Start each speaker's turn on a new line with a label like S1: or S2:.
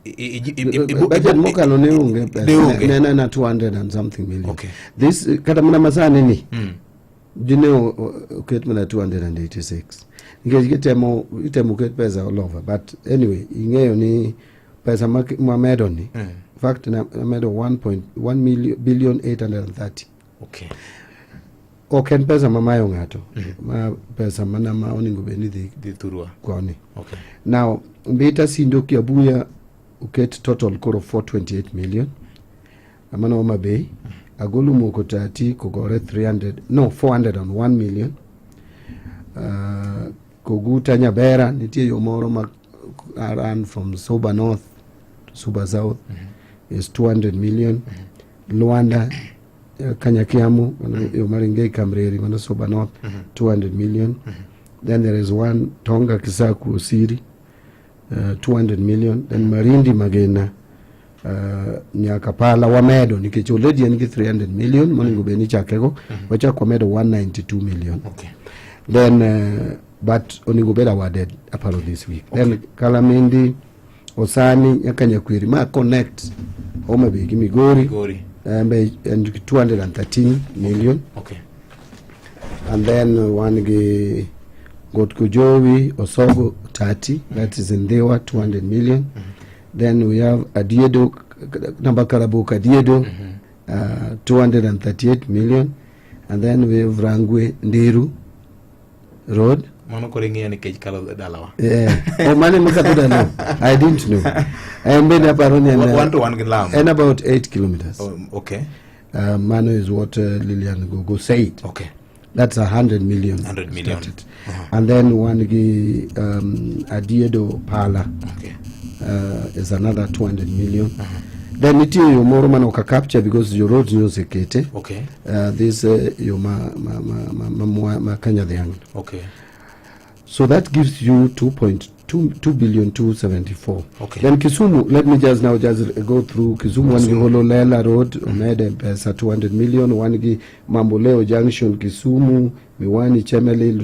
S1: Budget mokalo ne onge pesa.
S2: Ne onge.
S1: Ne en 200 and something million. This kata mana masani ni dine oket mana 286 nikech gitemo itemo ket pesa all over. But anyway, ing'eyo ni pesa mamedo ni, in fact namedo 1.1 million billion 830. Ok en pesa mamayo ng'ato, ma pesa mana ma onego bed ni dhi
S2: dhi thurwa
S1: koni. Now Mbita, Sindo, Kiabuya oket total koro 428 million. Mano Homa Bay. Agulu Moko Tati Kogore 300, no, 401 million. Koguta Nyabera nitie yo moro ma run from Suba North to Suba South is 200 million. Luanda Kanyakiamu, mano yo maringe Kamreri, mano Suba North, 200 million. Then there is one Tonga Kisaku Osiri, 200 million. Then Marindi Magena nyaka Pala wamedo nikech already en gi 300 million monego bed ni chakego, wachak wamedo 192 million. Then but onego bed awarded aparo this week. Then Kalamindi Osani nyaka Nyakweri ma connect Homa Bay gi Migori.
S2: Migori.
S1: Be en 213 million. And then wan gi Got Kojowi Osogo Tati, that is in Ndhiwa, 200 million. Then we have Adiedo number Karabuka Adiedo, 238 million. And then we have Rangwe Ndiru Road.
S2: Mano koro ing'eyo nikech kalo dalawa.
S1: Yeah. Oh, mane makatho dalo. I didn't know. En bende aparo ni en,
S2: Wan to wan gi lam.
S1: En about 8 kilometers.
S2: Oh, okay.
S1: Mano is what Lilian Gogo said. That's 100 million.
S2: 100 million.
S1: Started. And then one gi Adiedo Pala is another 200 million. Then nitie yo moro mane ok capture because your roads ne osekete. This yo ma Kanyadhiang'. So that gives you 2.2 2 billion 274. Then Kisumu, let me just now just go through Kisumu. Wan gi Hololela Road, omede pesa 200 million. Wan gi Mamboleo Junction, Kisumu, Miwani Chemelil.